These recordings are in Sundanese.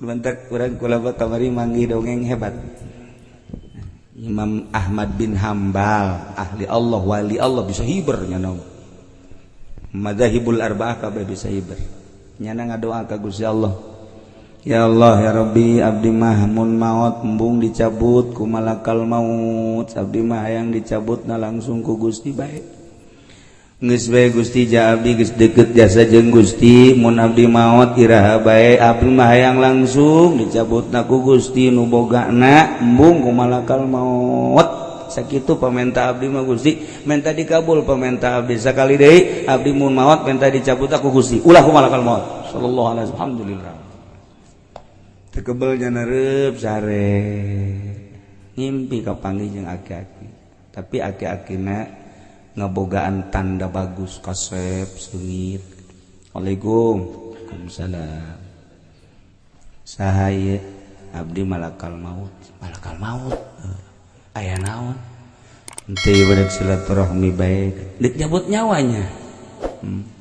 Mantak urang kula kamari manggih dongeng hebat. Imam Ahmad bin Hambal, ahli Allah, wali Allah, bisa hiber nyana. Madzahibul arba'ah kabeh bisa hiber. Nyana ngadoa ka Gusti Allah. Ya Allah ya Rabbi, abdi mah mun maot embung dicabut ku malakal maut, abdi mah hayang dicabutna langsung ku Gusti bae. Geus bae Gusti, ja abdi geus deket jasa jeung Gusti, mun abdi maot iraha bae abdi mah hayang langsung dicabutna ku Gusti nu bogana, embung ku malakal maut. Sakitu pamenta abdi mah Gusti, menta dikabul pamenta abdi. Sakali deui, abdi mun maot menta dicabut ku Gusti, ulah ku malakal maut. Sallallahu alaihi wasallam. Alhamdulillah. Tekebel nyareup sare, ngimpi kapanggih jeung aki-aki, tapi aki-akina ngabogaan tanda bagus, kasep seungit. Waalaikum. Waalaikumsalam. Saha ieu? Abdi malakal maut. Malakal maut aya naon? Henteu, bade silaturahmi bae, deuk nyabut nyawanya.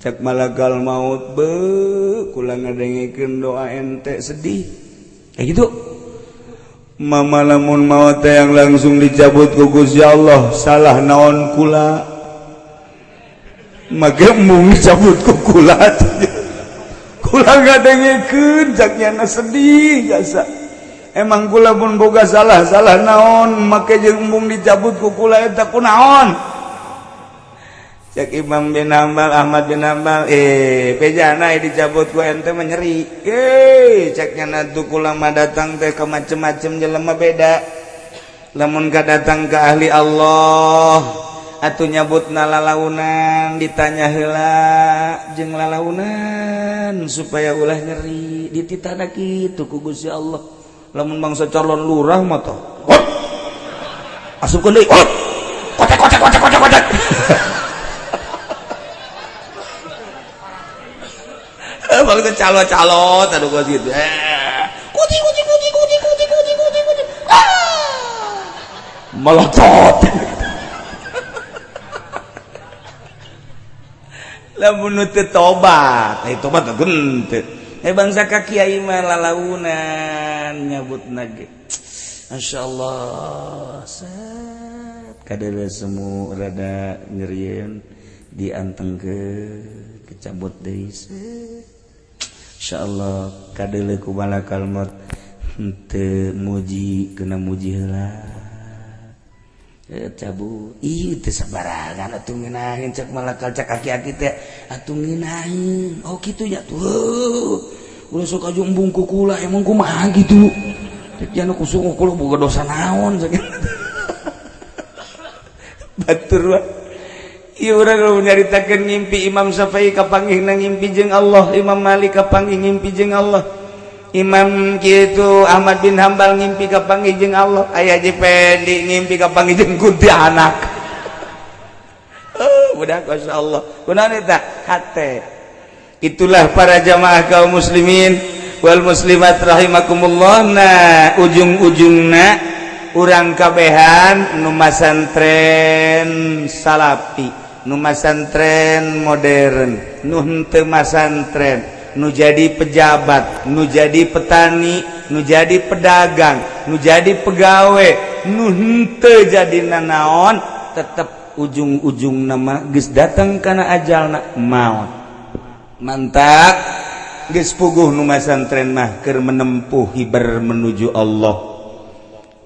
Cek malakal maut, be kula ngadengekeun doa ente sedih kayak gitu. Mama lamun maut yang langsung dicabut ku Gusti Allah, salah naon kula make embung dicabut ku kula? Kula ngadengekeun cak nyana sedih jasa. Emang kula pun boga salah, salah naon make jeung embung dicabut ku kula eta kunaon? Cek Imam bin Hambal, Ahmad bin Hambal, eh pejana dicabut ku ente menyeri. Eh, cek nyana tuh kula mah datang teh ke macem-macem jelema beda. Lamun ka datang ke ahli Allah atuh nyabut lalaunan, ditanya heula jeung lalaunan supaya ulah nyeri, dititana kitu ku Gusti Allah. Lamun bangsa calon lurah mah tah asupkeun deui, kocek kocek kocek kocek kocek. Bangsa calo-calo aduh gua gitu. Eh, kucing kucing kucing kucing kucing kucing kucing kucing. Ah! Melotot. Lamun teu tobat, eh tobat henteu. Eh bangsa ka kiai mah lalaunan nyabutna ge. Masyaallah, set kadeuleum semu rada nyerieun, diantengkeun, kecabut deui, set. Insyaallah kadeuleu ku malakal maut henteu muji, kena muji heula. Eh, cabut. Ih, teu sabarangan atuh ngeunaheun, cek malakal, cek aki-aki teh atuh ngeunaheun. Oh kitu nya tuh. Ulah sok aju embung ku kula, emang kumaha gitu. Cek jana kusung kula boga dosa naon batur wa. Ieu urang nyaritakeun ngimpi Imam Syafi'i kapanggih na ngimpi jeung Allah, Imam Malik kapanggih ngimpi jeung Allah, Imam kitu Ahmad bin Hambal ngimpi kapanggih jeung Allah, aya Haji Pendi ngimpi kapanggih jeung kuntilanak. Oh, budak masyaallah. Kunaon eta? Hate. Itulah para jamaah kaum muslimin wal muslimat rahimakumullah. Nah, ujung-ujungna urang kabehan nu masantren salafi, nu masantren modern, nu henteu masantren, nu jadi pejabat, nu jadi petani, nu jadi pedagang, nu jadi pegawe, nu henteu jadi nanaon, tetep ujung-ujung nama geus datang kana ajalna maut. Mantap geus puguh nu masantren mah keur menempuh hiber menuju Allah,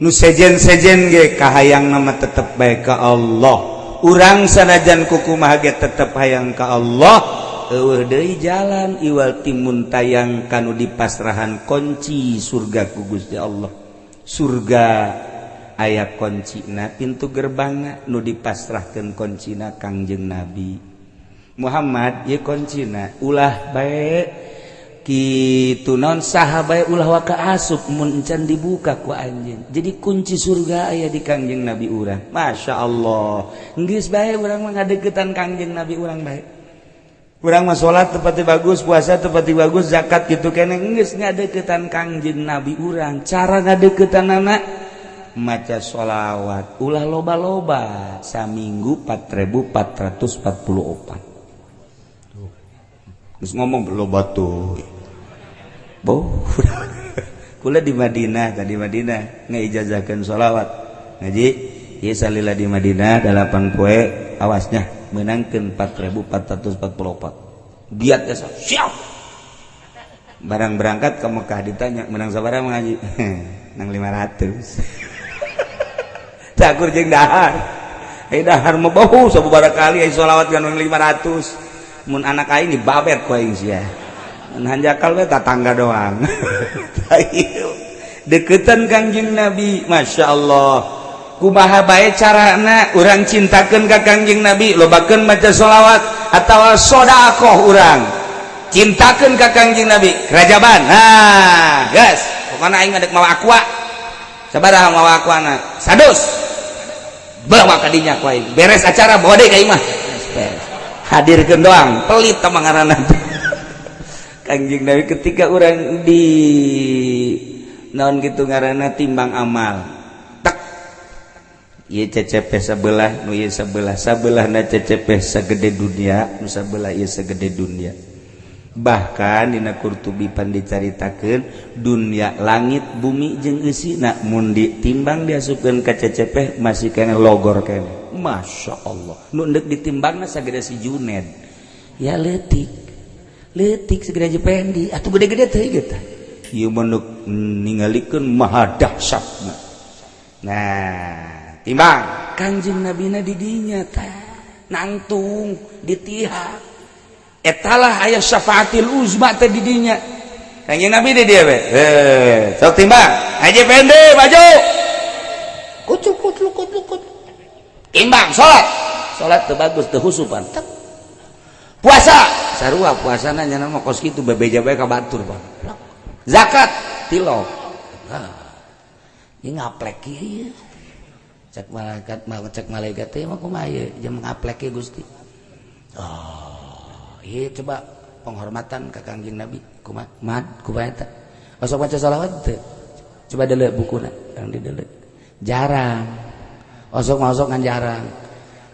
nu sejen-sejen ge kahayang nama tetep bae ka Allah. Urang sanajan kukumaha ge tetep hayang ka Allah. Eueuh deui jalan iwal timun tayang kanu dipasrahan kunci surga ku Gusti Allah. Surga aya kuncina, pintu gerbangna nu dipasrahkeun kuncina Kangjeng Nabi Muhammad. Ieu kuncina, ulah bae kitu non saha bae ulah waka asup mun encan dibuka ku anjeun. Jadi kunci surga aya di Kangjeng Nabi urang. Masya Allah, geus bae urang mah ngadeukeutan Kangjeng Nabi urang bae. Urang mah salat tepati bagus, puasa tepati bagus, zakat gitu kene, geus ngadeukeutan Kangjeng Nabi urang. Cara ngadeukeutannana Maca sholawat ulah loba-loba, saminggu 4444. Geus ngomong loba tuh. Boh. Kula di Madinah, tadi Madinah ngaijazahkeun sholawat. Ngaji, ieu salila di Madinah 8 poe, awasnya meunangkeun 4444. Giat ya, siap. Barang berangkat ke Mekah ditanya, menang sabaraha ngaji? Nang 500. Cakur jeung dahar. Eh, dahar mah bau sababaraha kali aya sholawat kan 500. Mun anak aing dibabet ku aing sia. Mun hanjakal we tatangga doang. Deketan Kangjeng Nabi, Masya Allah. Kumaha bae carana urang cintakeun ka Kangjeng Nabi? Lobakeun maca sholawat atawa sodakoh. Urang cintakeun ka Kangjeng Nabi kerajaban. Nah, gas, pokoknya aing ngadek mawa Aqua. Sabaraha mawa Aqua? Sadus. Bawa ka dinya ku aing, beres acara bawa deui ka imah, beres, hadirkeun doang. Pelit tah ngaranna Kangjeng Nabi. Ketika orang di naon gitu ngaranna, timbang amal tak, ieu CCP sebelah nu ieu sebelah, sabelahna CCP segede dunia, nu sabelah ieu segede dunia. Bahkan dina Qurtubi pan dicaritakeun, dunia, langit, bumi jeung eusina mun ditimbang diasupkeun ka CCP masih keneh logor keneh. Masya Allah, nu endek ditimbangna sagede si Juned ya, leutik leutik segede Jependi atuh, gede-gede teh gitu. Ieu mah ningalikeun maha dahsyatna. Nah, timbang Kanjeng Nabina di dinya tah, nangtung di tihak etalah aya syafaatil uzma teh di dinya. Kanjeng Nabi di dia we, eh, sok timbang. Haji Pendi maju, kucuk kucuk kucuk kucuk, timbang. Salat, salat teu bagus, teu husupan. Puasa sarua, puasana nya mah kos kitu, bebeja bae ka batur, Pak. Zakat tilok. Nah, ieu ngaplek ieu. Cek malaikat mah, cek malaikat teh mah kumaha ieu jeung ngaplek ieu, Gusti? Oh, ieu coba penghormatan ka Kangjeng Nabi kumaha? Mad kumaha eta? Osok maca salawat teu? Coba deuleu bukuna, yang dideuleu. Jarang. Osok masuk ngan jarang.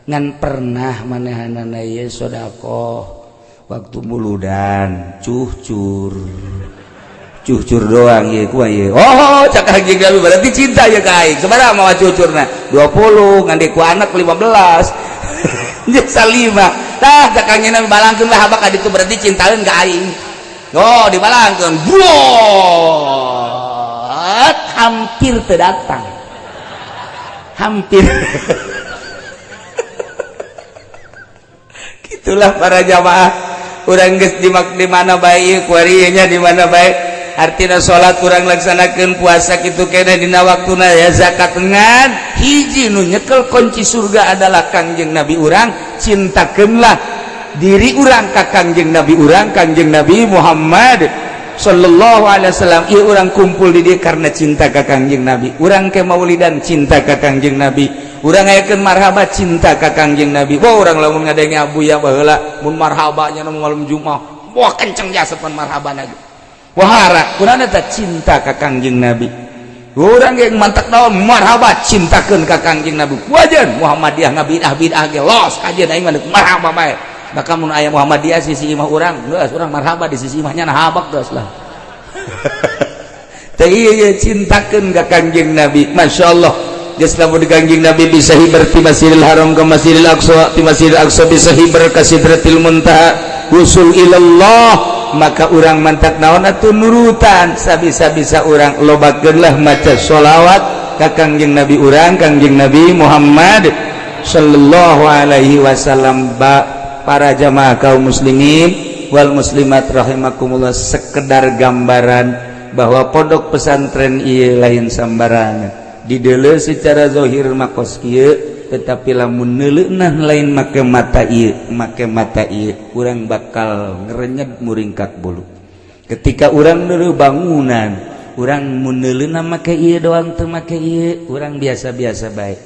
Ngan pernah manehanana ieu sedekah waktu muludan, cucur. Cucur doang ieu kumaha ieu? Oh, cak Kangjeng Nabi, berarti cinta ya ka aing. Sabaraha mawa cucurna? 20, ngan ku anak 15. Jasa 5. Tah, cak Kangjeng Nabi, balangkeun lah habak ka ditu, berarti cintaeun ka aing. Oh, dibalangkeun. Buat hampir teu datang. Hampir. Itulah para jamaah, urang geus di mana bae kuari nya, di mana bae. Artinya salat kurang laksanakeun, puasa kitu keneh dina waktuna ya, zakat. Ngan hiji nu nyekel kunci surga adalah Kangjeng Nabi urang. Cintakeunlah diri urang ka Kangjeng Nabi urang, Kangjeng Nabi Muhammad sallallahu alaihi wasallam. Ieu urang kumpul di dieu karena cinta ka Kangjeng Nabi. Urang ke maulidan cinta ka Kangjeng Nabi. Urang ngayakeun marhaba cinta ka Kangjeng Nabi. Wah, urang lamun ngadenge Abuya baheula mun marhabanya nu malam Jumat, wah, kenceng jasa pan marhabana ge. Wahara kunaon eta? Cinta ka Kangjeng Nabi. Urang ge mantak naon marhaba, cintakeun ka Kangjeng Nabi. Wajan Muhammadiyah ngabidah bidah ge los kajeun, aing mah marhaba bae. Bahkan mun aya Muhammadiyah sisi imah urang, geus urang marhaba di sisi imahnya, nah habak geus lah. Teh ieu cintakeun ka Kangjeng Nabi. Masya Allah, geus lamun di Kangjeng Nabi bisa hiber ti Masjidil Haram ke Masjidil Aqsa, ti Masjidil Aqsa bisa hiber ka Sidratil Muntaha, usul ilallah. Maka urang mantak naon atuh, nurutan sabisa-bisa urang, lobakeunlah maca sholawat ka Kangjeng Nabi urang, Kangjeng Nabi Muhammad sallallahu alaihi wasallam. Ba para jamaah kaum muslimin wal muslimat rahimakumullah, sekedar gambaran bahwa pondok pesantren ieu lain sambarangan. Dideuleu secara zahir makos kieu, tetapi lamun neuleunah lain make mata ieu, make mata ieu, urang bakal ngerenyet muringkak bulu. Ketika urang neuleuh bangunan, urang mun neuleuna make ieu doang, teu make ieu, urang biasa-biasa bae.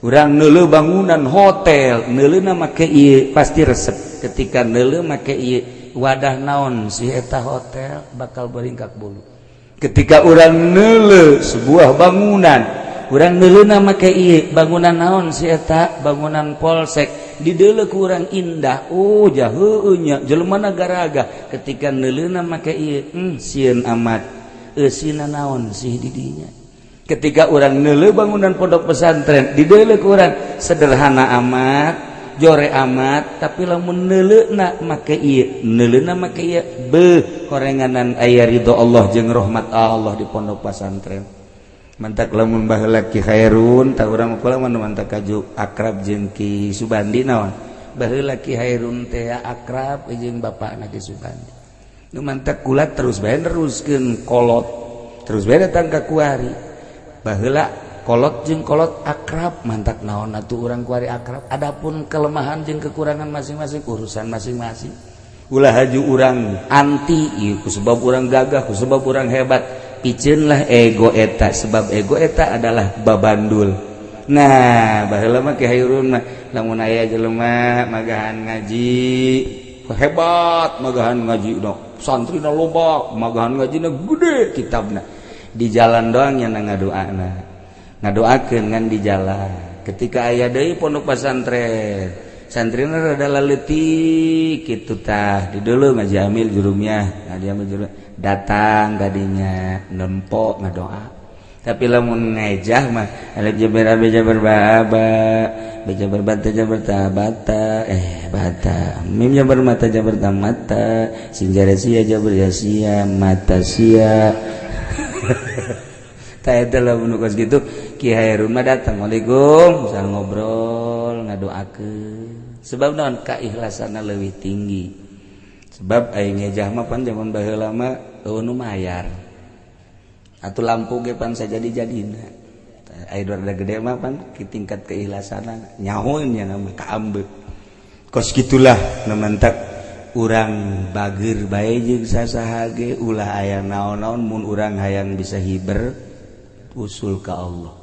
Urang neuleuh bangunan hotel, neuleuna make ieu pasti resep. Ketika neuleuh make ieu, wadah naon sih eta hotel, bakal beringkak bulu. Ketika urang neuleuh sebuah bangunan, Urang neuleuhna make ieu, bangunan naon si eta? Bangunan polsek. Dideuleu ku urang indah, oh jaheueuh nya, jelema garaga. Ketika neuleuhna make ieu, sieun amat, eusina naon sih di dinya. Ketika urang neuleuh bangunan pondok pesantren, dideuleu ku urang sederhana amat, jore amat, tapi lamun neuleuhna make ieu, neuleuhna make ieu, beuh, korenganan aya ridho Allah jeung rahmat Allah di pondok pesantren. Mantak lamun baheula Ki Khairun tah, urang mah mun mantak kaju akrab jeung Ki Subandi. Naon, baheula Ki Khairun teh akrab jeung bapakna Ki Subandi. Nu mantak kula terus bae neruskeun kolot, terus bae datang ka kuari. Baheula kolot jeung kolot akrab, mantak naon atuh urang kuari akrab. Adapun kelemahan jeung kekurangan masing-masing, urusan masing-masing. Ulah haju urang anti ieu ku sebab urang gagah, ku sebab urang hebat. Piceunlah ego eta, sebab ego eta adalah babandul. Nah, baheula mah Ki Hairun mah lamun aya jelema magahan ngaji hebat, magahan ngaji santrina loba, magahan ngajina gede kitabna, di jalan doang nya ngadoana, ngadoakeun ngan di jalan. Ketika aya deui pondok pesantren, santrina rada leutik kitu tah, di dulu ngaji amil jurumnya, ngaji amil jurumnya, datang kadinya nempo ngadoa. Tapi lamun ngejah mah alif jabar ab jabar ba ba, b jabar bata jabar ta bata, eh bata, mim jabar mata jabar ta mata, sin jare sia jabar ya sia, mata sia. Tah, eta lamun kos kitu Ki Hairun mah datang, "Waalaikum," misal ngobrol, ngadoakeun. Sebab naon? Keikhlasanna leuwih tinggi. Sebab aya ngejah mah pan zaman baheula mah eueuh nu mayar atuh, lampu ge pan sajadi-jadina. Aya rada gede mah pan ki tingkat keikhlasanna nyahoeun nya nama kaambe. Kos gitulah. Nu mantak urang bager bae jeung sasaha ge, ulah aya naon-naon. Mun urang hayang bisa hiber, usul ka Allah.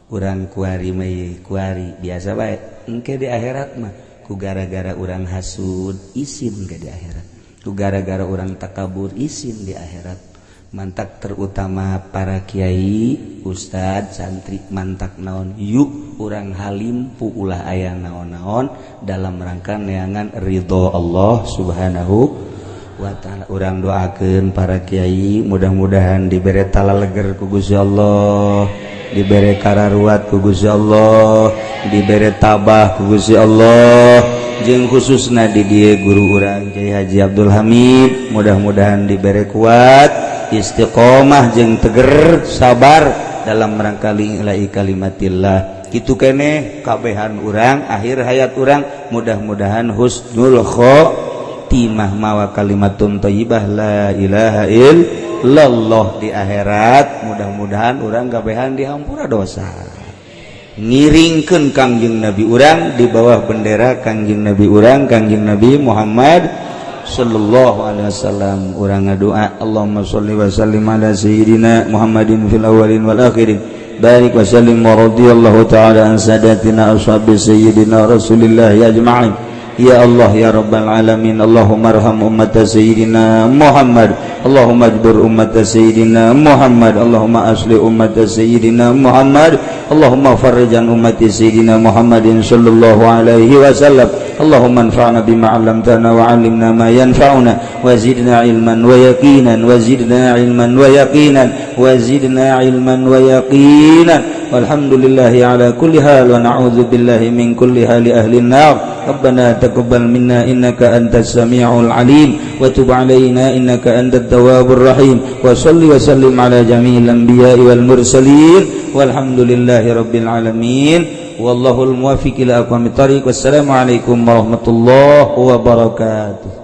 Urang kuari mah kuari biasa bae, engke di akhirat mah ku gara-gara urang hasud isin ke di akhirat, ku gara-gara urang takabur isin di akhirat. Mantak terutama para kiai, ustad, santri, mantak naon, yuk urang halimpu, ulah aya naon-naon dalam rangka neangan ridho Allah Subhanahu wa Ta'ala. Urang doakeun para kiai, mudah-mudahan dibere talaleger ku Gusti Allah, dibere kararuat ku Gusti Allah, dibere tabah ku Gusti Allah. Jeung khususna di dieu guru urang Kiai Haji Abdul Hamid, mudah-mudahan dibere kuat, istiqomah jeung teger sabar dalam rangka li'ila'i kalimatillah. Kitu keneh kabehan urang, akhir hayat urang mudah-mudahan husnul khotimah, mawa kalimatun thayyibah, la ilaha illallah. Di akhirat mudah-mudahan urang kabehan dihampura dosa, ngiringkeun Kangjeng Nabi urang, di bawah bendera Kangjeng Nabi urang, Kangjeng Nabi Muhammad sallallahu alaihi wasallam. Urang ngadoa, Allahumma sholli wa sallim ala sayyidina Muhammadin fil awwalin wal akhirin, barik wa sallim, wa radhiyallahu ta'ala an sadatina ashabi sayyidina Rasulillah ajma'in. Ya Allah, ya Rabbal alamin, Allahumma arham ummat sayyidina Muhammad, Allahumma ajbur ummat sayyidina Muhammad, Allahumma asli ummat sayyidina Muhammad, Allahumma farrij an ummati sayyidina Muhammadin sallallahu alaihi wasallam. Allahumma anfa'na bima 'allamtana wa 'allimna ma yanfa'una wa zidna ilman wa yaqinan, wa zidna ilman wa yaqinan, wa zidna ilman wa yaqinan. Walhamdulillahi ala kulli hal, wa na'udzu billahi min kulli hali ahli an-nar. Rabbana taqabbal minna innaka antas samiul alim, wa tub alaina innaka antat tawwabur rahim, wa salli wa sallim ala jami'il anbiya'i wal mursalin, walhamdulillahi rabbil alamin, wallahul muwaffiq ila aqwamit thariq. Wassalamu alaikum warahmatullahi wabarakatuh.